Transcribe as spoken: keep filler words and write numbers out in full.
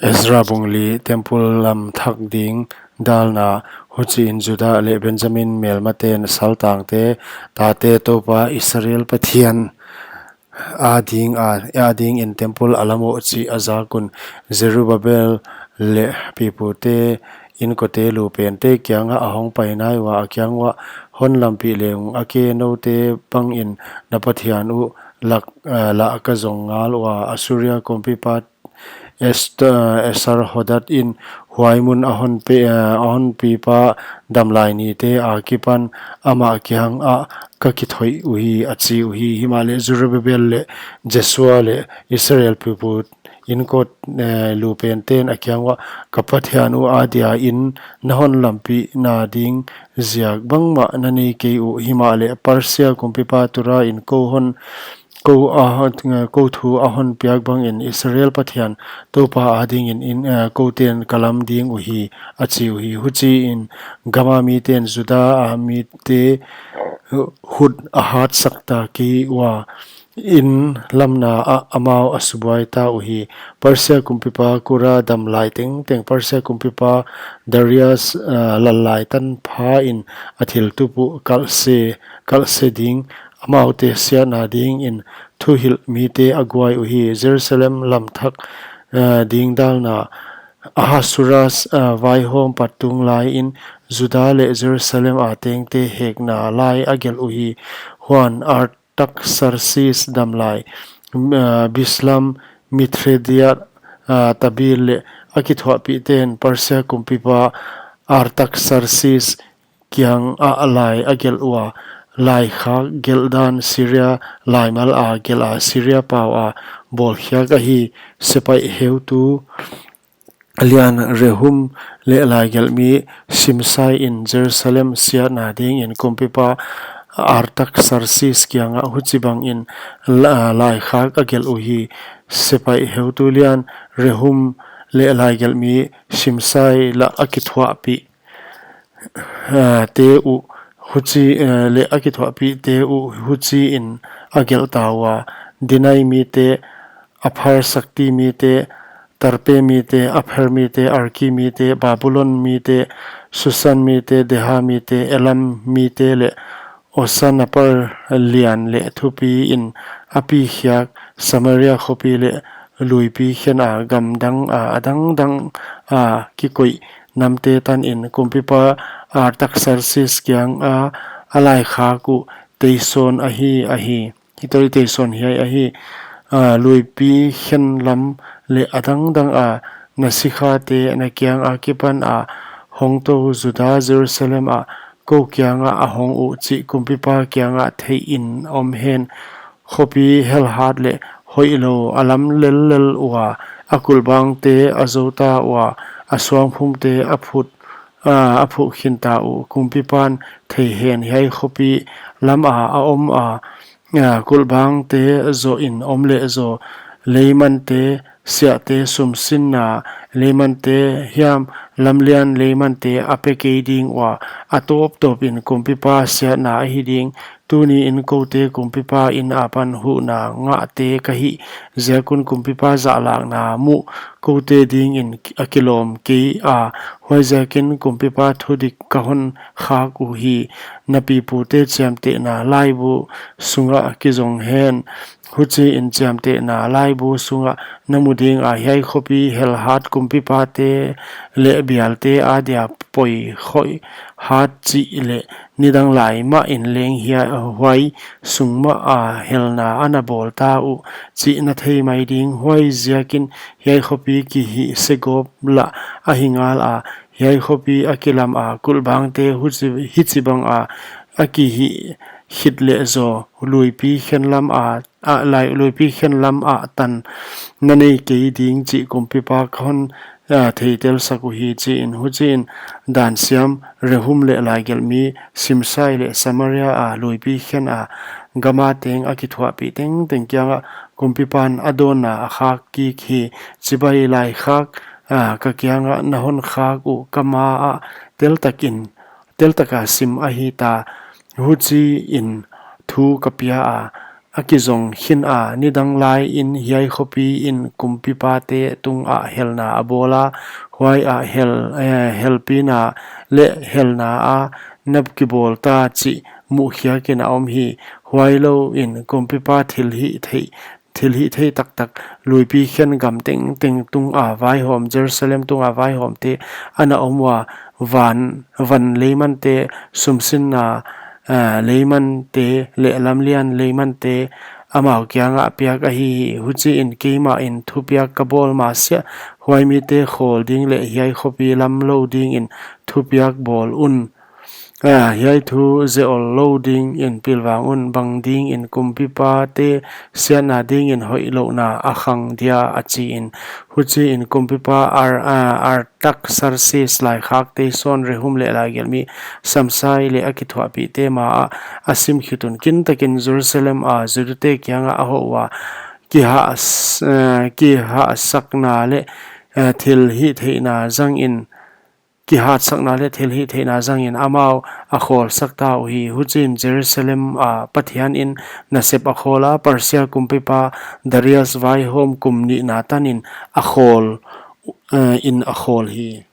Ezra bung li. Temple lam thak ding dalna. Huchiin Juda leh Benjamin melmaten saltangte tate Toupa Israel Pathian ading a, adingin temple a lam uh chih a zak un, Zerubbabel leh pipute, inkote, lupente kiangah a hongpai nai ua, a kiang uah, hon lampih leng ung, a ke noute bangin na Pathian uh lak, eh, lah ka zong ngal ua, Assuria kumpipa Esta-, Esar-Haddon in huai mun a hon pe-, a hon pipa damlai nite akipan amah kiangah ka kithoih uhi, a chi uhi. Himahleh Zerubbabel leh Jesua leh Israel pipu inkote, eh, lupenten a kiang uah, ka Pathian uh adia in na hon lampihna ding ziak bangmah na nei kei uh. Himahleh Persia kumpipa Tura in kou hon kou a hon, kou thu a hon piak bangin Israel Pathian Toupa adingin in, eh, kouten ka lam ding uhi, a chi uhi. Huchiin gama miten Juda a mite hut a hatsak ta kei ua, in lamna ah amau a subuai ta uhi. Persia kumpipa Kura damlai tengteng, Persia kumpipa Darius, eh, lallai tan phain a thiltup uh kalhse, kalhse ding, amaute siatna dingin thuhilh mite a guai uhi. Jerusalem lam thak, eh, ding dalna. Ahasuerus, eh, vaihawm pat tung laiin Juda leh Jerusalem a tengte hekna lai a gelh uhi. Huan Artaxerxes damlai, eh, Bishlam, Mithredath, eh, Tabeel leh a kithuahpihten Persia kumpipa Artaxerxes kiangah lai a gelh ua, laikhak gelhdan Syria laimal a gelh a, Syria pau a bawlkhiak ahi. Sepaih heutu lian Rehum leh laigelhmi Simsai in Jerusalem siatna dingin kumpipa Artaxerxes kiangah huchibangin la-, laikhak a gelh uhi. Sepaih heutu lian Rehum leh laigelhmi Simsai lah a kithuahpih ah, te uh huchi, eh, leh a kithuahpihte uh huchiin a gelh ta ua, Dinai mite, Apharsathi mite, Tarpe mite, Apher mite, Arki mite, Babulon mite, Susan mite, Deha mite, Elam mite leh Osannapar lian leh thupiin a pikhiak Samaria khopi leh luipi khen a gamdang a, a dangdang a kikoih namte tanin kumpipa Artaxerxes kianga a laikhak uh teisawn ahi, ahi. Hitoh teisawn hiai ahi, a, luipi khen lam leh a dangdang a na sikhate na kiang akipan a hongtou Juda Jerusalem ah kou kiangah a hong uh chih kumpipa kiangah theihin om hen. Khopi helhat leh hoihlou a lam lellel ua, a kulhbangte a zou ta ua, a suangphumte a phut, a, a phuh khin ta uh. Kumpipan thei hen, hiai khopi lam a a om a, a, kulhbangte zohin om leh zaw, leimante, siahte, sumsinna leimante hiam, lamlian leimante a pe kei ding ua, a tawptawpin kumpipa siatna ahi ding. Tuniin koute kumpipa in apan huhna ngahte ka hih ziak un kumpipa zahlakna muh koute dingin a kilawm kei a, huaiziakin kumpipa thudik ka hon khak uhi. Na pipute chiamtehna laibu sungah kizong hen. Huchiin chiamtehna laibu sungah na mu ding a, hiai khopi helhat kumpipate leh bialte adia poi khoih hat chih leh nidang lai mahin leng hiai huai sung mah a helna ana bawl ta uh chih na thei mai ding. Huaiziakin hiai khopi kihih segawp lah ahi ngal a, hiai khopi a kilam a kulhbangte huchi, hichibang a a kihih khit leh zaw, luipi khen lam a, a, lai, luipi khen lam ah tan na nei kei ding chih kumpipa ka hon, a, theitel sak uhi, chiin. Huchiin dan siam Rehum leh laigelhmi Simsai leh Samaria a luipi khen a gama teng a kithuahpih tengteng kiangah kumpipan a dawnna a khak kik hi. Chibai laikhak, a, ka kiangah na hon khak uh ka ma ah teltakin, teltaka sim ahi ta. Huchiin thu ka pia a, a kizong khin a, nidang laiin hiai khopi in kumpipate tungah helna a bawl a, huaiah hel, eh, helpina leh helna a na kibawl ta chih muhkhiakin a om hi. Huailouin kumpipa thilhihtheih, thilhihtheih taktak, luipi khen gam tengteng tunga vaihawm, Jerusalem tunga vaihawmte ana om ua, van, van leimante, sumsinna, eh, leimante leh lamlian leimante amau kiangah piak ahi hi. Huchiin keimahin thupiak ka bawl masiah, huai mite khawl ding leh hiai khopi lam lou dingin thupiak bawl un. Ah, hiai thu zeol lou dingin pilvang un, bang dingin kumpipate siatna dingin hoihlouhna a khang dia, a chi in. Huchiin kumpipa Ar-, ah, Artakserses laikhakte sawn, Rehum leh laigelhmi Simsai leh a kithuahpihte maah a sim khit un. Kintakin Jerusalem a Judate kiangah a hoh ua, kihas-, eh, kihahsakna leh, eh, thilhihtheihna zangin, kihahsakna leh thilhihtheihna zangin amau a khawlsak ta uhi. Huchiin Jerusalem a Pathianin nasep a khawl a, Persia kumpipa Darius vaihawm kum nihna tanin a khawl, eh, in a khawl hi.